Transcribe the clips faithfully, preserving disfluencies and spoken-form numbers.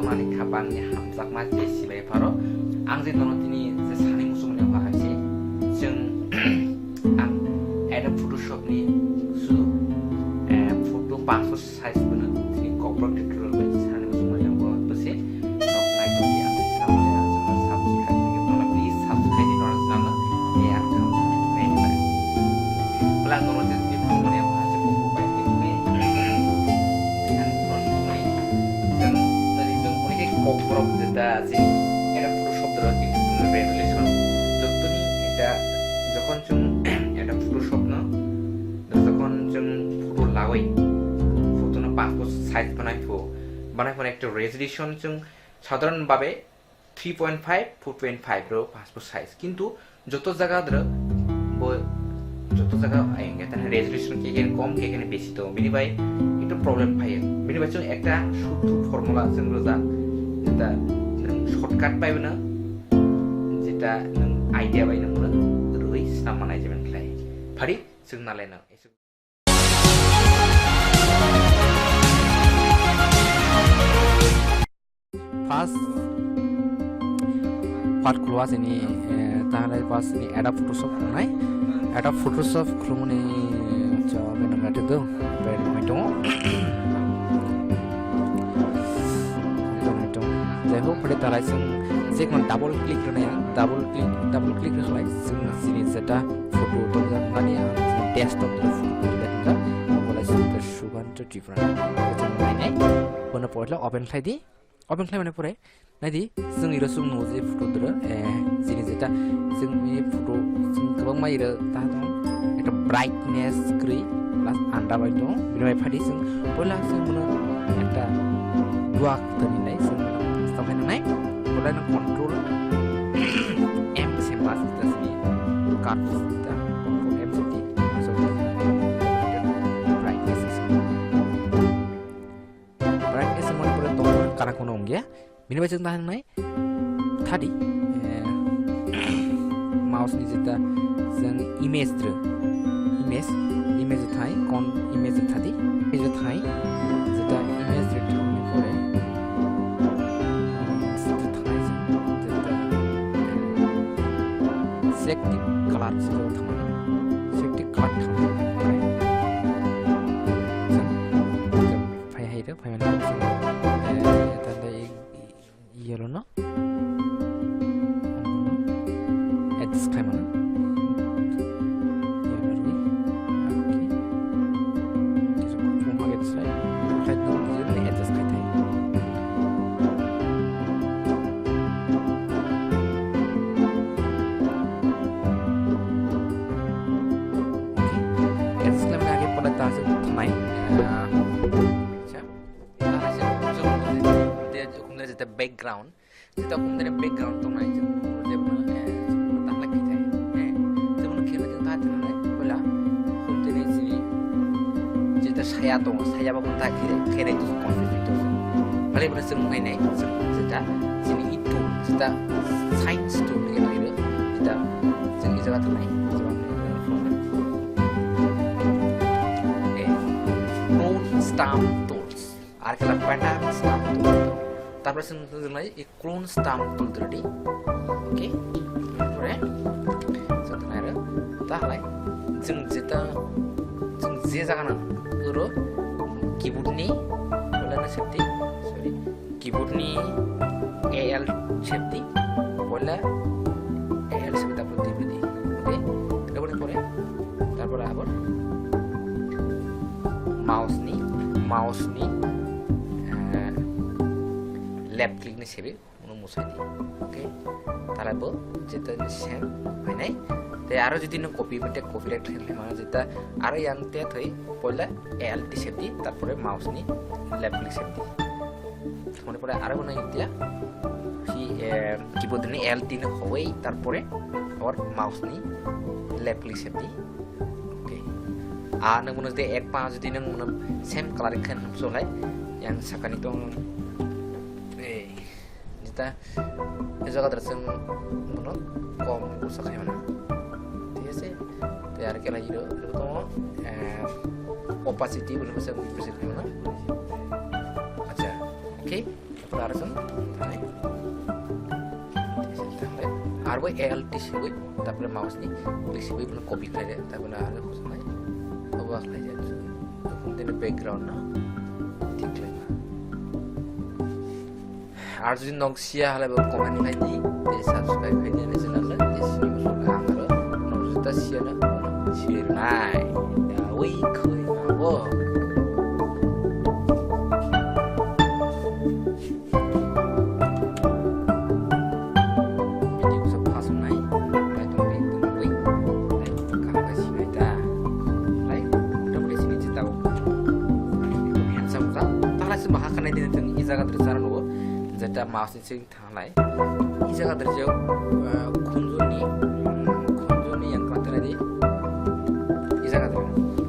Ani kha bangni hamjakma je sibai pharo. Ang je nono tini je sani muchungmani abo hai se. Chwng ang Adobe Photoshop ni su, eh, photo passport size bono tini kokborok tutorial bai sani muchungmani abo bose. Nok nai tongdi ang channel no subscribe tongdi, nono please subscribe di nono channel no. Eh, ang kha nai ni bai. Pelang nono je tini muchungmani abo hai se kokborok bai tini. Ang nono tini jang tadi jang unik kokborok jeta je Adobe Photoshop doro tini revelation. Jotoni eta jokhon chwng Adobe Photoshop no, jokhon chwng photo lawai, photo no passport size banai pho, banai pho ekta resolution chwng sadharon babe three point five, four point five ro passport size. Kintu joto jaga doro bo joto jaga ayang ya, tani resolution kekene kom, kekene besi to. Bini bai ekta problem phaiya. Bini bai chwng ekta sutru formula chwng rwjak, jeta nwng shortcut bai bwno, jeta nwng idea bai nwng bwno rwui swnam manai je bini khlai. Phari chwng nalai no. First part khulwa sini, eh, tahanai first ni Adobe Photoshop khulnai. Adobe Photoshop khulmani, eh, chawang nang rati do, ber mai tongo. Tongo, tongo. Jai hok, pada tarai sing, je kono double click rwnai, double click, double click rwnai, sing sini jeta photo tongjak mani ang desktop ni photo tongjak, ang bolai sini ta sugan to different. Kecil mainai, bono poitla open khlai di, open khlai mani pore, nai di, sing iro sung no je photo dro, eh, sini jeta, sing ni photo, sing kwbangma iro ta tong, ekta brightness kwrwi, plus anda bai tong, bini bai phadi sing, poila sing bono ekta duak tani nai, sing bono stop hai nai, poila no control M se mas ta sini, curve ta, control M se di, so, brightness is, brightness mo pore tong kana kono ongya, bini bai sing ta hai nai, thadi, eh, mouse ni jeta jeng image dro, image, image thai, kon image thadi, image thai, jeta image dro thani pore, jeta thai jeta, eh, select the color jeta thani, select the color thani pore, jeng, jeta phai hai rw, phai mani, eh, tanda yellow no? Adjust khai mano. Yellow rwi. Okay. Kisa khum hage sai. Khai no jeni adjust khai thai. Okay. Adjust khai mano age pala ta se thanai. Ah, acha. Tala se khum jeta background. Jeta khum jeta background tongnai, jeta khum jeta, eh, jeta khum jeta khum jeta khum jeta saya tongo, saya bo khum jeta khum jeta khum jeta khum jeta. Bale bale jeta nai nai, jeta jeta jeta science tool ni jeta jeta jeta jeta tongnai. Eh, clone stamp tools. Ar khe la pattern stamp tool. Tarpore chwng tongnai i clone stamp tool dwrwdi. Okay. Pore chwng tongnai ro. Ta halai chwng jeta chwng je jaga nang oro keyboard ni wala na safety, sorry, keyboard ni A L safety wala A L safety, tarpore dibidi. Okay. Tarpore pore tarpore abar mouse ni, mouse ni, eh, left click ni sebi, uno musai di. Okay, tala bo jeta ni same hai nai. Te aro jodi no copy bete copyright khlai mano jeta aro yang te thoi poila A L T sebi, tarpore mouse ni left click sebi. Mone pore aro bono india si, eh, keyboard ni A L T no hoi, tarpore or mouse ni left click sebi. Okay. A nang bono de ek pa jodi nang bono same coloring khan so lai yang sakani tong. Eh, jeta e jaga dra seng bono kom usa khai mana. Thik ase? Te ar kela hero, hero to, eh, opacity bono se increase khai mana. Acha. Okay. Aro chwng thai. Aro bai Alt siwi, tapore mouse ni click siwi bono copy khlai de, tapore aro khosongnai. Obo khlai de. Tini background no thik khlai. Aro jodi nok siya halai bo comment khlai di, tei subscribe khlai di ani channel no, tei sini bo ang aro nok jodi ta siya na, siya nai. Ya, wi khoi abo. Video sa phasong nai, lai tong di tong di, lai kaham khe sinai ta, lai tong di sini jeta o, handsome ta, ta lai sini bahai khanai di tong i jaga dre channel o, jeta mouse ni sing thang lai, i jaga dre je, ah, khunju ni, hmm, khunju ni yang kata di, i jaga dre,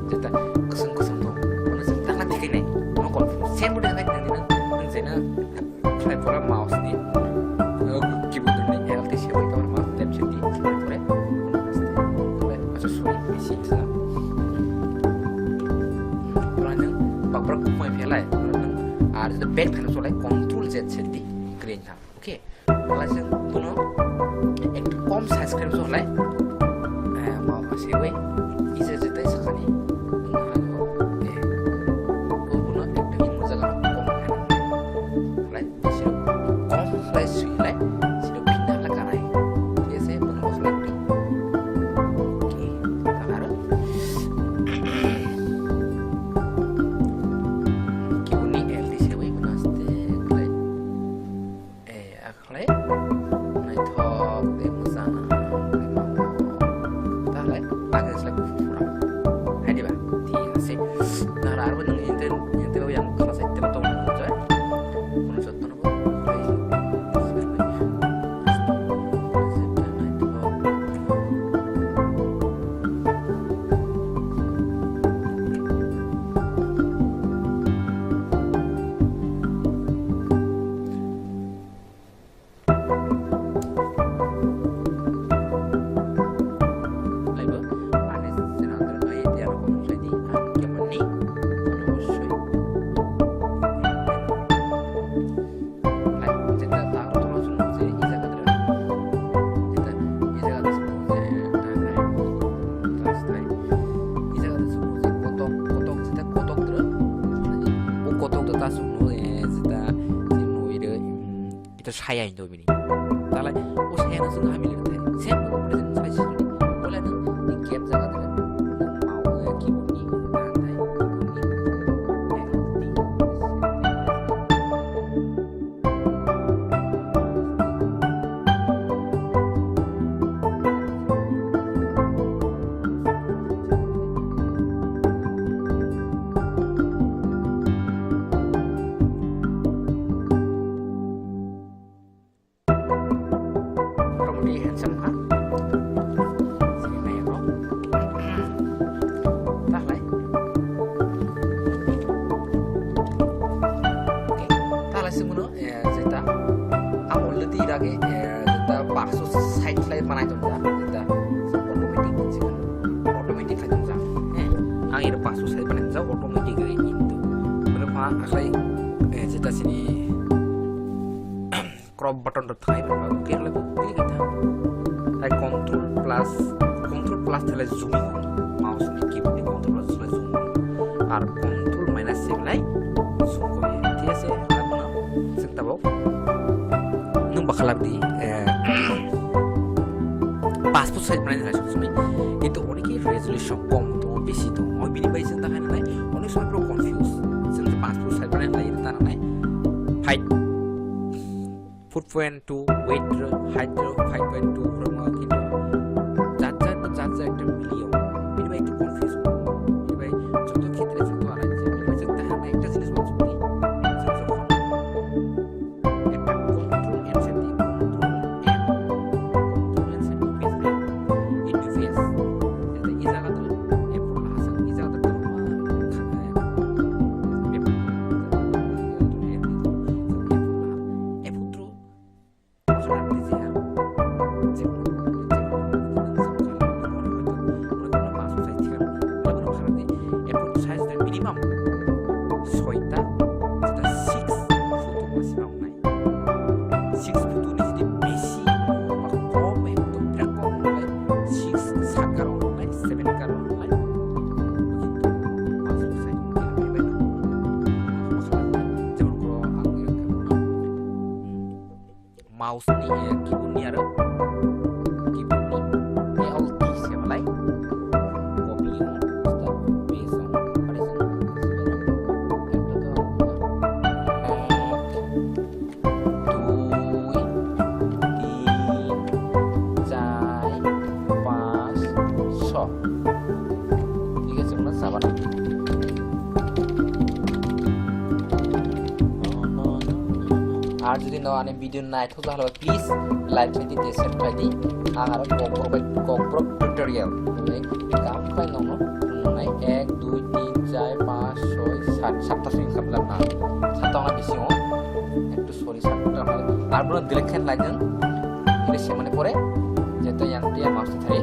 jeta kusum kusum tong, mana sing ta lai dikai nai, no kon, same body dikai nai, nang jena. Khlai pore mouse ni, uh, keyboard ni L T C bai tongma mouse tab sidi, khlai pore, khlai, acha, sorry, isi sa. Pura nang bakbrak kumai phelai, pura nang, ar the back thang solai control Z sidi, green thang. Okay. Pura sing bono ekta kom size khe solai. Eh, mouse bai, isi jetai sakani. Bono ekta ni moja kom khe. Right? Siro kom lai sui lai, siro pinda lai kanai. Thik ase, bono bosla kuri. Okay, ta aro. Kibuni L D C bai bono aste khlai. Eh, akhlai. Naithok, tei moja. Tahlai, agre slai kufur pura. Hai diba? Thik ase. Nara aro nang inte, inte yang kala sai tebo tong nang jai. Kono jotto no bo. Laibo, ani channel no nai tei ano comment khlai di, ang kemani, ano soi. Lai, jeta ta aro tolo chwng je i jaga dra. Jeta i jaga dra chwng je ta nai. Ta stai. I jaga dra chwng je kotok, kotok, jeta kotok dra. O kotok dra ta chwng no, eh, jeta chwng no ire, mm, Ito saya hinwi bini. Talai o saya no chwng hamya le thai. Same no present sai sini. Bola no ni game jaga de. Mau ya keyboard ni. Thai keyboard ni. Motamoti handsome kha. Sini nai rok. Tahlai. Okay. Tahlai sungno, eh, jeta. Ang already rage, eh, jeta bakso side lai manai tong ja. Jeta automatic, automatic lai tong ja. Eh, ang ira bakso side manai tong ja, automatic ri into. Berapa aklai, eh, jeta sini crop button rok thai rok ba khe rok click kha. Hai control plus, control plus thalai zoom in, mouse ni keyboard ni control plus thalai zoom in. Ar control minus se lai zoom koi. Thik ase, abono sing tabok. Nung bakhalak di, eh, passport size manai nai sini. Itu oni ki resolution kom to, besi to. Oi bini bai sing tahan nai, oni soi pro confuse. Sing passport size manai nai, tahan nai. Five. Four point two weight, height five point two, roma kintu jat jat, jat jat ekta milio. Bini bai ekta confuse. Bini bai joto khetre joto alai jai. Bini bai jat tahan ekta jinis maksud ni. Jat jat khon. Ekta control N seti, control N, control N seti, face N, into face. Jate i jaga to, effort la hasang, i jaga to, effort la. Effort through Mouse ni, eh, keyboard ni aro keyboard ni Alt se malai. Copy o, stop, paste o, pare se. Ek, dui, tin, char, panch, sho. Thik ache, mane sabana. Ar jodi no ani video naithok jakha, please like khlai di, share khlai di. Ang aro kokborok bai kokborok tutorial hinwi kam khlai nongno nungnai. Ek, dui, tin, char, panch, soi, sat, satta soi kam jakha. Satta wngna bisingo ektu sori satta wngna. Ar bono delete khe lai nwng. Delete se mane pore jeto yang dia mouse thari.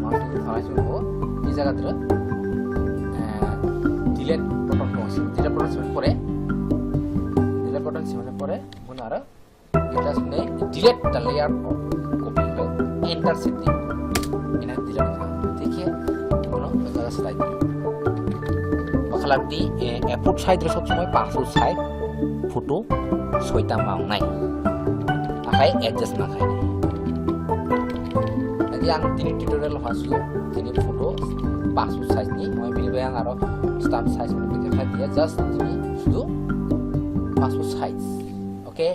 Mouse thari se o, e jaga dro, eh, delete button dong, delete button se pore, delete button se pore, bono aro delete the layer of copy, enter se di. Ina delete kha. Thik he, bono jaga slide. Bakhalak di, eh, a foot side ro sob somoi paso side photo soita mangnai. Akai adjust ma khai. Jadi ang tini tutorial hasu tini photo passport size ni, moi bini bai ang aro stamp size ni bini khai dia, just tini sudu passport size. Okay?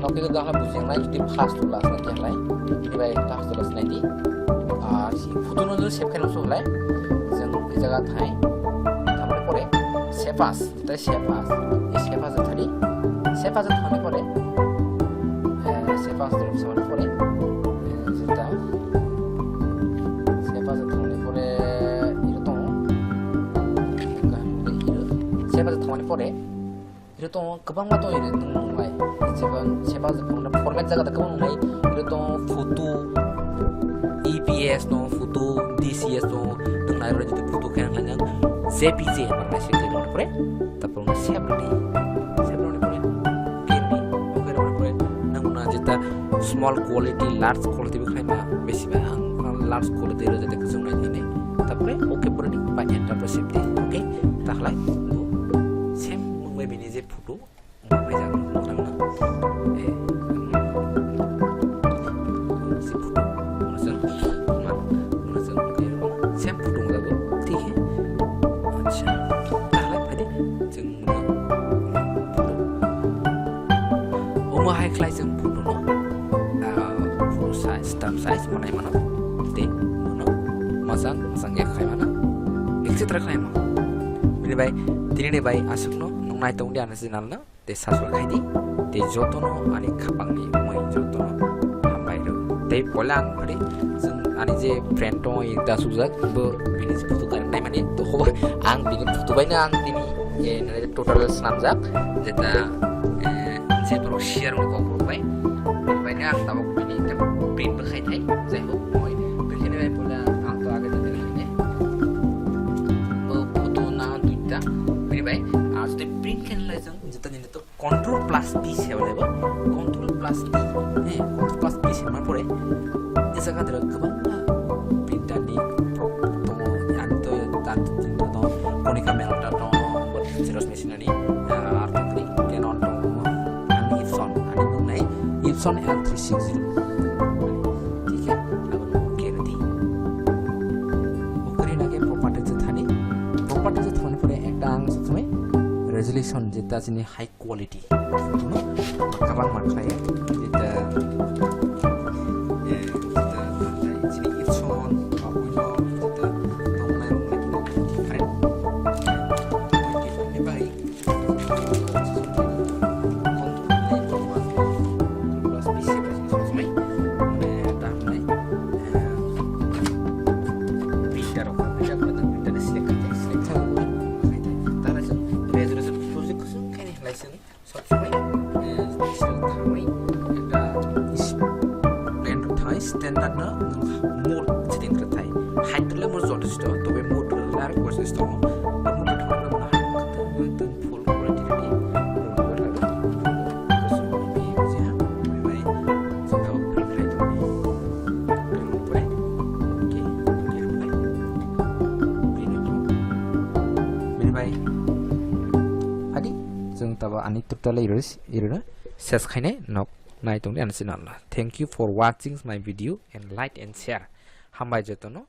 Nokni do dahla bujing nai, jodi first class na kya lai, bini bai first class nai di. Ah, si photo no save khai no so lai. Jeng jaga thai. Tamani pore save as. Tei save as, e save as thani, save as thani pore, eh, save as thani pore, eh, jeta, save as thani pore, iro tongo, save as thani pore, iro tongo, kwbangma tongo iro nung nunglai, save as, save as format jaga da kwbang nunglai, iro tongo photo, E P S tongo, photo, D C S tongo, nung nai oro jodi photo khe nang nang, J P G nang nai se khe pore. Tapor no save rwdi. Save rwni pore, okay rwdi. Okay rwni pore, nang no jeta small quality, large quality bo khlai ma besi bai ang large quality rw jate kwchwng nai nini. Tapore okay pore ni ba enter bo save di. Okay, ta khlai bo same mung bai bini je photo ma bai jak nang na. Eh, si photo, ma se, ma, ma se, okay, same photo mo jabo, thik he. Acha, ta khlai phai di, chwng Omo hai khlai chwng photo no, ah, photo size, stamp size manai mano. Tei bono machang machang ek khai mano, et cetera khlai mano. Bini bai, tini ni bai aswk no nung nai tong di ani channel no, tei subscribe khai di, tei joto no ani khapang ni mui joto no hambai rw. Tei poila ang phari chwng ani je friend tongo, ekta sujak bo bini je photo kar nai mani, to hoba ang bini photo bai no ang bini, eh, nai total swnamjak, jeta, eh, je borok share rok kok borok bai, bini bai no ang tabok bini print bo khai thai, jai hok, moi print khe nai bai poila ang to age jeta khai nai. Bo photo na duita, bini bai, ah, jeta print khe nai lai jang, jeta nini to Control plus P se hwnwi bo. Control plus P, eh, Control plus P se hwnwi pore. E jaga dwrang kwbangma printer ni pro-, tongo, ani to dan printer tongo, Konica Minolta tongo, bo Xerox machine ani, ah, ar tongni Canon tongo, ani Epson, ani nungnai Epson L three six zero. Thik hai, abo no okay rwdi. Okay rwna khe properties o thani, properties o thani pore ekta ang sokmai resolution jeta chini high quality. Kwbangma khlai, jeta, eh, jeta, chini Epson, ba oino, jeta, tongnai rok naikhe different. Different ni bai, plus B C bai sini sosmai, mane, tamnai, eh, printer rok, printer rok, printer select khaidi, select khaidi, tara resolution project khosong khaini license. Sob somoi, eh, digital thangwi ekta is-, brand thai standard no mode setting khe thai. High le mo joto joto, tobe mode le ar ko se sto. Mode thangwi mo high khe full quality ready. Bini bai, adi, chwng Tabo ani tutorial iro, iro ses khainai nok nai tongdi ani channel. Thank you for watching my video and like and share. Hambai jotono.